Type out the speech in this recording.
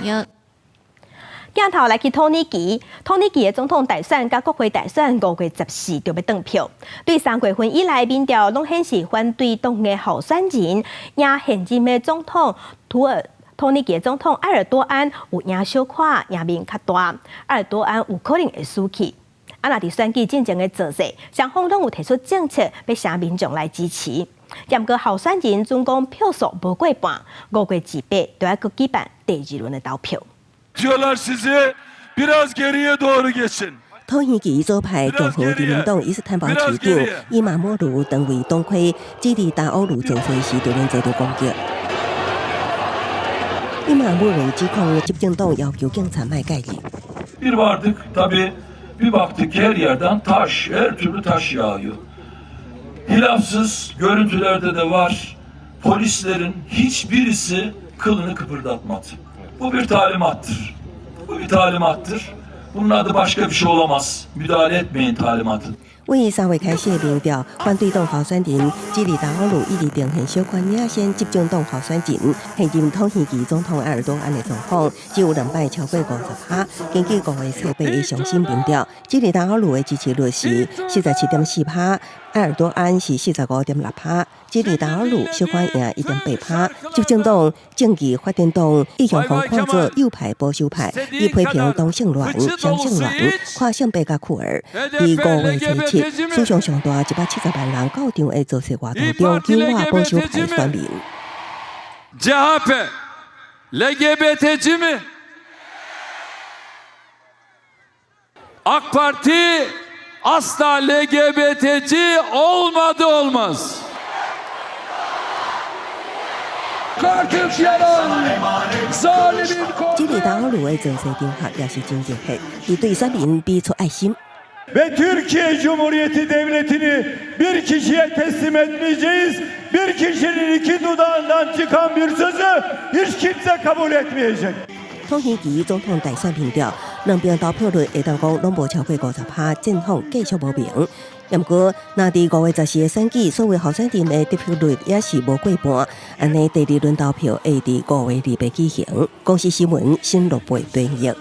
應。鏡頭來去土耳其，土耳其的總統大選佮國會大選5月14就欲轉票。對3月份以來，民調攏顯示反對黨的候選人贏現任的總統土耳其的總統埃爾多安有贏小可，贏面較大。埃爾多安有可能會輸去。啊，若佇選舉進前的造勢，雙方攏有提出政策，欲請民眾來支持。毋過候選人總共票數無過半，5月28就愛閣舉辦第二輪的投票。 Diyorlar sizi biraz geriye doğru geçin. 土耳其左派共和人民黨伊斯坦堡市長伊馬莫盧成為黨魁，基里達奧盧造勢時突然遭到攻擊。伊馬莫盧指控執政黨要求警察莫介入。 Bir vardık tabii, bir baktık ki her yerden taş, her türlü taş yağıyor. Hilafsız görüntülerde de var. Polislerin hiçbirisi kılını kıpırdatmadı. Bu bir talimattır. Bu bir talimattır. Bunun adı başka bir şey olamaz. Müdahale etmeyin talimatı. 對3月開始的民調，反對黨候選人基里達奧盧一直呈現小可領先執政黨候選人，現任土耳其總統埃爾多安的狀況，只有兩擺超過50%。根據5月初8的上新民調，基里達奧盧的支持率是47.4%，埃爾多安是45.6%，基里達奧盧小可贏1.8%。執政黨正義發展黨一向予看做右派保守派，伊批評同性戀、雙性戀、跨性別佮酷兒。佇5月初7，史上上大170萬人到場的造勢活動中，糾活保守派選民。 CHP LGBT'ci mi? AK Parti asla LGBT'ci olmadı, olmaz. Artık yalan, zalimin 這個達奧盧的造勢場合也是真熱血，伊對選民比出愛心。 Ve Türkiye Cumhuriyeti Devleti'ni bir kişiye teslim etmeyeceğiz. Bir kişinin iki dudağından çıkan bir sözü hiç kimse kabul etmeyecek. 土耳其總統大選民調，兩邊投票率會當講攏無超過50%，戰況繼續無明。毋過，若佇5月14的選舉，所有候選人的得票率也是無過半，按呢第二輪投票會佇5月28舉行。公視新聞新羅貝編譯。